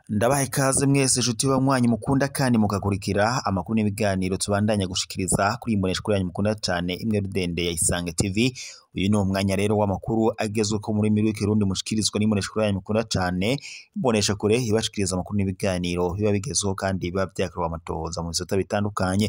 Ndabaha ikaze mwese nshuti banywanyi mukunda kandi mukakurikira amakuru n'ibiganiro tubandanya gushikiriza kuri imbonesha yanyu mukunda cane imwe rudende ya Isange TV. Uyu ni umwanya rero w'amakuru agezweko mu rurimi rw'ikirundi mushikirizwa n'imbonesha yanyu mukunda cane, imbonesha kure ibashikiriza amakuru n'ibiganiro biba bigezweho kandi biba vyakorewe amatohoza mu bisata bitandukanye.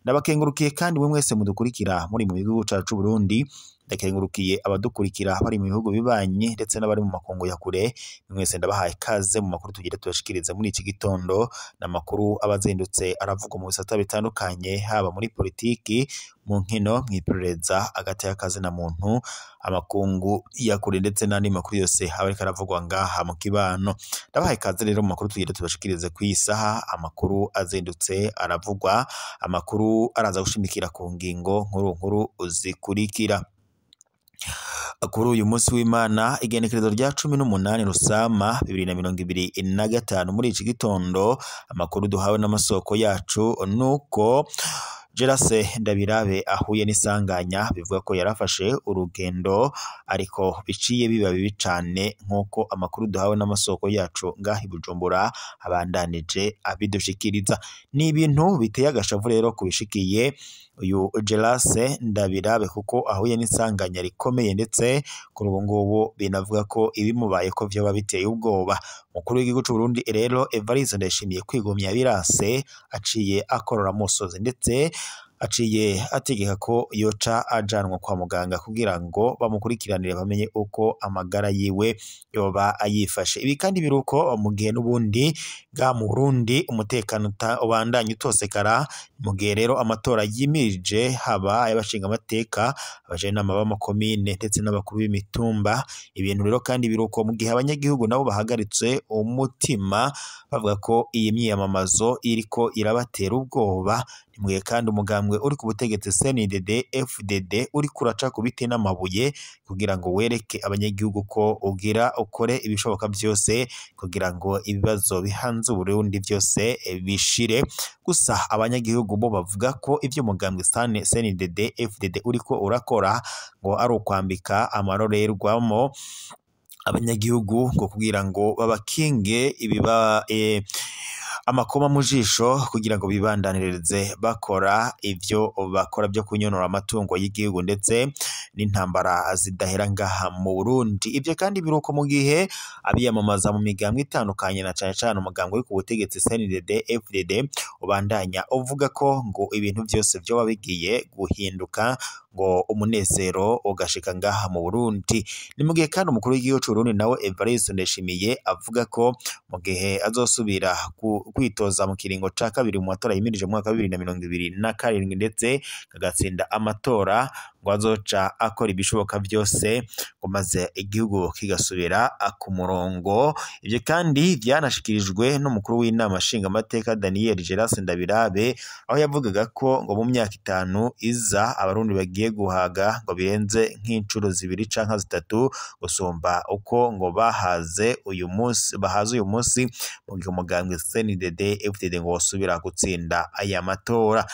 Ndabakengurukiye kandi mwe mwese mudukurikira muri mu gihugu cacu c'Uburundi, ndakengurukiye abadukurikira bari mu bihugu bibanyi ndetse n'abari mu makungu ya kure. Mwese ndabahaye ikaze mu makuru tugira tubashikirize muri iki gitondo. N'amakuru aba azindutse aravugwa mu bisata bitandukanye, haba muri politiki, mu nkino, mw'iperereza, agateka kazina muntu, amakungu ya kure ndetse n'andi makuru yose aba ariko aravugwa ngaha mu kibano. Ndabahaye ikaze rero mu makuru tugira tubashikirize kw'isaha, amakuru azindutse aravugwa, amakuru araza gushimikira ku ngingo nkuru nkuru zikurikira. Kuri uyu munsi w'Imana igenekerezo rya 18 Rusama 2025 muri iki gitondo, amakuru duhawe n'amasoko yacu nuko Gerase Ndabirabe ahuye n'isanganya, bivuga ko yarafashe urugendo ariko biciye biba bibi cane, nk'uko amakuru duhawe n'amasoko yacu ngaha i Bujumbura abandanije abidushikiriza. Ni ibintu biteye agashavu rero kubishikiye uyu Gerase Ndabirabe, kuko ahuye n'isanganya rikomeye, ndetse kuri ubu ngubu binavuga ko ibimubaye ko vyoba biteye ubwoba. Umukuru w'igihugu c'Uburundi rero Evariste Ndayishimiye kwigumya birase, aciye akorora musozi ndetse aciye ategeka ko yoca ajanwa kwa muganga kugira ngo bamukurikiranire bamenye uko amagara yiwe yoba ayifashe. Ibi kandi biruko mu gihe n'ubundi bwa mu Burundi umutekano ubandanya utosekara, mu gihe rero amatora yimirije, haba ay'abashinga amateka, abajenama b'amakomine ndetse n'abakuru b'imitumba. Ibintu rero kandi biruko mu gihe abanyagihugu nabo bahagaritse umutima bavuga ko iyi myiyamamazo iriko irabatera ubwoba. Ni mu gihe kandi umugambwe uri ku butegetsi CNDD FDD uri kuraca ku biti n'amabuye kugira ngo wereke abanyagihugu ko ugira ukore ibishoboka byose kugira ngo ibibazo bihanze Uburundi byose bishire. Gusa abanyagihugu bo bavuga ko ivyo umugambwe CNDD FDD uriko urakora ngo ari ukwambika amarorerwamo abanyagihugu ngo kugira ngo babakinge ibiba amakoma mu jisho kugira ngo bibandanirize bakora ivyo bakora byo kunyonora amatungo y'igihugu ndetse n'intambara zidahera ngaha mu Burundi. Ivyo kandi biruko mu gihe abiyamamaza mu migambwe itandukanye na cane cane umugambwe uri ku butegetsi CNDD FDD ubandanya uvuga ko ngo ibintu vyose vyoba bigiye guhinduka, ngo umunezero ugashika ngaha mu Burundi. Ni mu gihe kandi umukuru w'igihugu c'Uburundi nawe Evariste Ndayishimiye avuga ko mu gihe azosubira kwitoza mu kiringo ca kabiri mu matora yimirije mu mwaka wa 2027 ndetse agatsinda amatora, ngo azoca akora ibishoboka vyose ngo maze igihugu kigasubira ku murongo. Ivyo kandi vyanashikirijwe n'umukuru w'inama nshingamateka Daniel Gerase Ndabirabe, aho yavugaga ko ngo mu myaka 5 iza abarundi bagiye guhaga ngo birenze nk'incuro 2 canke 3 gusumba uko ngo bahaze uyu munsi, bahaze uyu munsi mu gihe umugambwe CNDD FDD ngo wosubira gutsinda aya matora.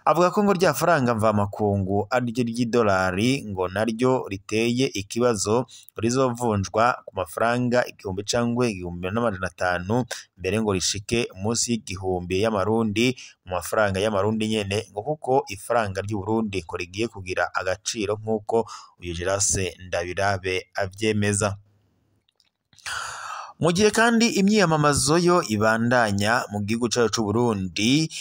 Avuga ko ngo rya faranga mvamakungu ariryo ry'idolari ngo naryo riteye ikibazo, rizovunjwa ku mafaranga 1000 cangwe 1500 mbere ngo rishike munsi y'igihumbi y'amarundi mu mafaranga y'amarundi nyene, ngo kuko ifaranga ry'Uburundi ngo rigiye kugira agaciro nk'uko uyu Gerase Ndabirabe avyemeza. Mu gihe kandi imyiyamamazo yo ibandanya mu gihugu cacu c'Uburundi,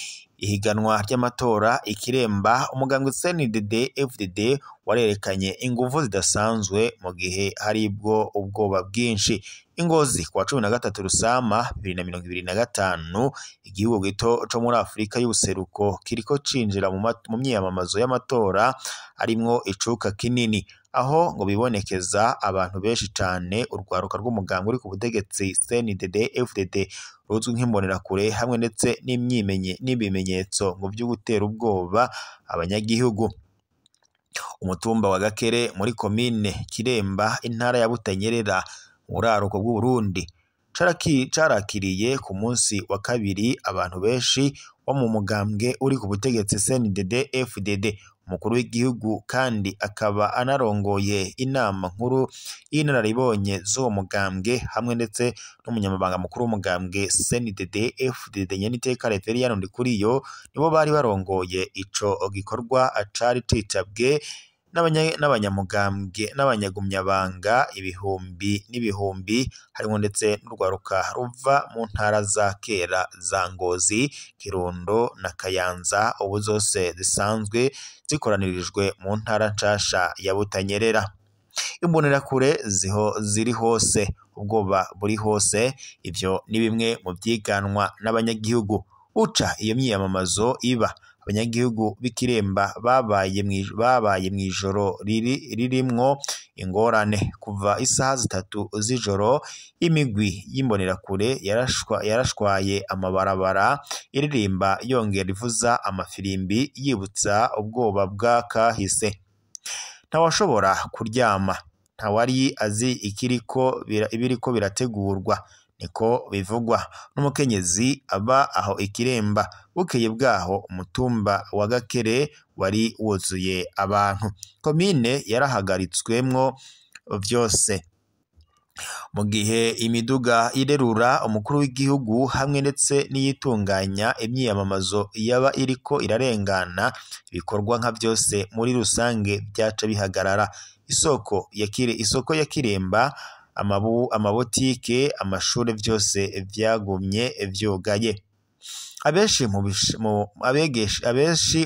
ihiganwa ry'amatora ikiremba, umugambwe CNDD FDD warerekanye inguvu zidasanzwe mu gihe haribwo ubwoba bwinshi. Ingozi kwa 13 Rusama 2025, igihugu gito co muri Afrika y'ubuseruko kiriko cinjira mu myiyamamazo y'amatora arimwo icuka kinini, aho ngo bibonekeza abantu benshi cane urwaruka rw'umugambwe uri ku butegetsi CNDD FDD ruzwi nk'imbonerakure, hamwe ndetse n'ibimenyetso ngo vyo gutera ubwoba abanyagihugu. Umutumba wa Gakere muri komine Kiremba intara ya Butanyerera mu buraruko bw'Uburundi carakiriye ku munsi wa kabiri abantu benshi bo mu mugambwe uri ku butegetsi CNDD FDD. Umukuru w'igihugu kandi akaba anarongoye inama nkuru y'inararibonye z'uwo mugambwe hamwe ndetse n'umunyamabanga mukuru w'umugambwe CNDD FDD Nyeniteka Reveriyani Ndikuriyo nibo bari barongoye ico gikorwa cari citabwe n'abanyamugambwe n'abanyagumyabanga ibihumbi n'ibihumbi, harimo ndetse n'urwaruka ruva mu ntara za kera za Ngozi, Kirundo na Kayanza, ubu zose zisanzwe zikoranirijwe mu ntara nshasha ya Butanyerera. Imbonerakure ziri hose, ubwoba buri hose, ivyo ni bimwe mu vyiganwa n'abanyagihugu. Uca iyo myiyamamazo iba, abanyagihugu b'Ikiremba babaye mw'ijoro ririmwo ingorane. Kuva isaha 3 z'ijoro, imigwi y'imbonerakure yarashwaye amabarabara iririmba yongera ivuza amafirimbi yibutsa ubwoba bw'akahise. Ntawashobora kuryama, ntawari azi ibiriko birategurwa, niko bivugwa n'umukenyezi aba aho Ikiremba. Bukeye bwaho umutumba wa Gakere wari wuzuye abantu, komine yarahagaritswemwo vyose. Mu gihe imiduga irerura umukuru w'igihugu hamwe ndetse n'iyitunganya imyiyamamazo yaba iriko irarengana, ibikorwa nka vyose muri rusange vyaca bihagarara. Isoko ya Kiremba, amabotike, amashure vyose vyagumye vyugaye. Abenshi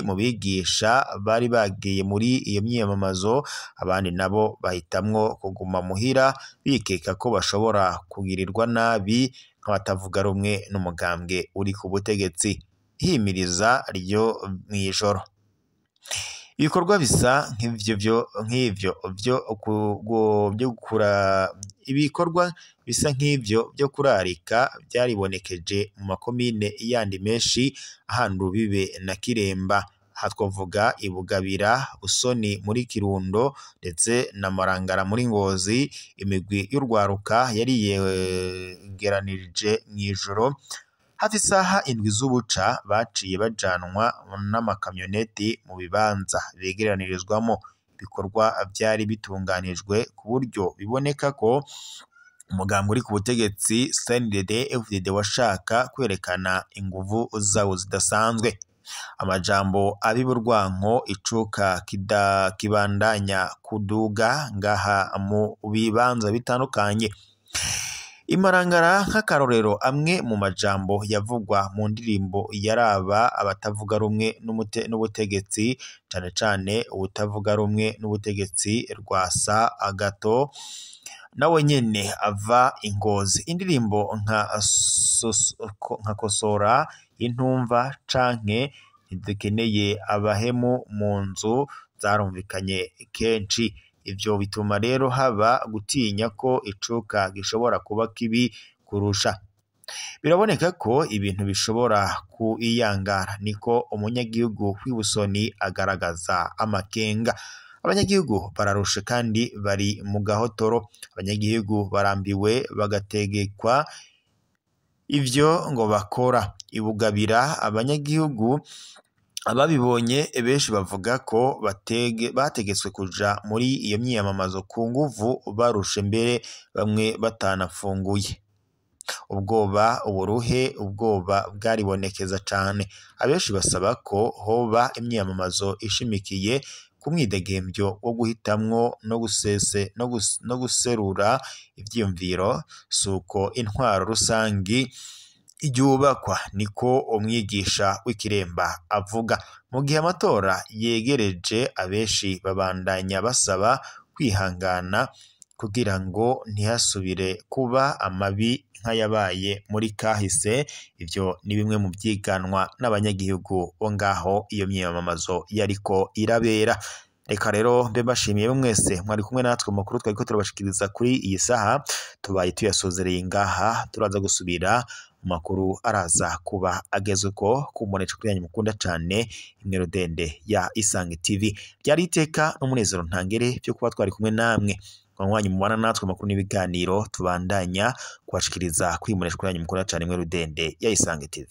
mu bigisha bari bagiye muri iyo myiyamamazo, abandi nabo bahitamwo kuguma muhira bikeka ko bashobora kugirirwa nabi nk'abatavuga rumwe n'umugambwe uri ku butegetsi. Ihimiriza ryo mw'ijoro, ibikorwa bisa nk'ivyo ibikorwa bisa nk'ivyo byo kurarika byaribonekeje mu makomine yandi menshi ahana urubibe na Kiremba. Aha twavuga Ibugabira, Busoni muri Kirundo ndetse na Marangara muri Ngozi. Imigwi y'urwaruka yari yegeranirije mw'ijoro hafi isaha 7 z'ubuca, baciye bajanwa n'amakamyoneti mu bibanza begeranirizwamo. Ibikorwa vyari bitunganijwe ku buryo biboneka ko umugambi uri ku butegetsi CNDD FDD washaka kwerekana inguvu zawo zidasanzwe. Amajambo abiburwanko icuka kibandanya kuduga ngaha mu bibanza bitandukanye. Imarangara nk'akarorero, amwe mu majambo yavugwa mu ndirimbo yaraba abatavuga rumwe n'ubutegetsi, cane cane ubutavuga rumwe n'ubutegetsi Rwasa Agato nawe nyene ava Ingozi. Indirimbo nka Kosora Intumva canke Ntidukeneye abahemu mu nzu zarumvikanye kenshi. Ivyo bituma rero haba gutinya ko icuka gishobora kuba kibi kurusha. Biraboneka ko ibintu bishobora kuiyangara, niko umunyagihugu w'Ibusoni agaragaza amakenga. Abanyagihugu bararushe kandi bari mu gahotoro. Abanyagihugu barambiwe bagategekwa ivyo ngo bakora. Ibugabira, abanyagihugu ababibonye benshi bavuga ko bategetswe kuja muri iyo myiyamamazo ku nguvu, barushe mbere bamwe batanafunguye. Ubwoba, uburuhe, ubwoba bwaribonekeza cane. Abenshi basaba ko hoba imyiyamamazo ishimikiye ku mwidegemvyo wo guhitamwo no guserura ivyiyumviro, suko intwaro rusangi yubakwa, niko umwigisha w'Ikiremba avuga. Mu gihe amatora yegereje, abenshi babandanya basaba kwihangana kugira ngo ntihasubire kuba amabi nk'ayabaye muri kahise. Ivyo ni bimwe mu vyiganwa n'abanyagihugu bo ngaho iyo myiyamamazo yariko irabera. Reka rero mbe mbashimiye mwese mwari kumwe natwe mu makuru twariko turabashikiriza kuri iyi saha, tubaye tuyasozereye ngaha. Turaza gusubira mu makuru araza kuba agezweko ku mboneshakure yanyu mukunda cane, imwe rudende ya Isange TV. Byari iteka n'umunezero ntangere byo kuba twari kumwe namwe mwanywanyi mubana natwe amakuru n'ibiganiro tubandanya kubashikiriza kuri mboneshakure yanyu mukunda cane, imwe rudende ya Isange TV.